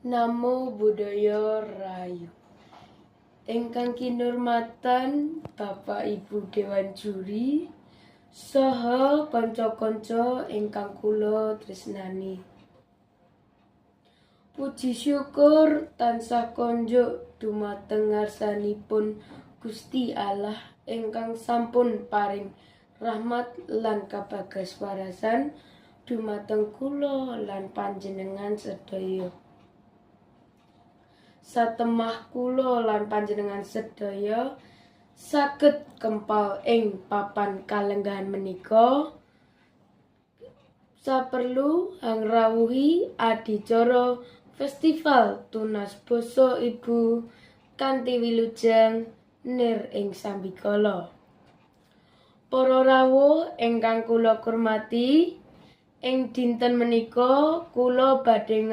Namo Buddhaya, Rahayu. Ingkang kinurmatan Bapak Ibu Dewan Juri saha kanca-kanca ingkang kula tresnani. Puji syukur tansah konjuk dumateng ngarsanipun Gusti Allah ingkang sampun paring rahmat lan kabagaswarasan dumateng kula lan panjenengan sedaya. Satemah kula lan panjenengan sedaya saged kempal ing papan kalenggahan menika saperlu hangrawuhi adicara Festival Tunas Basa Ibu kanthi wilujeng nir ing sambikala. Para rawuh ingkang kula kurmati, ing dinten menika kula badhe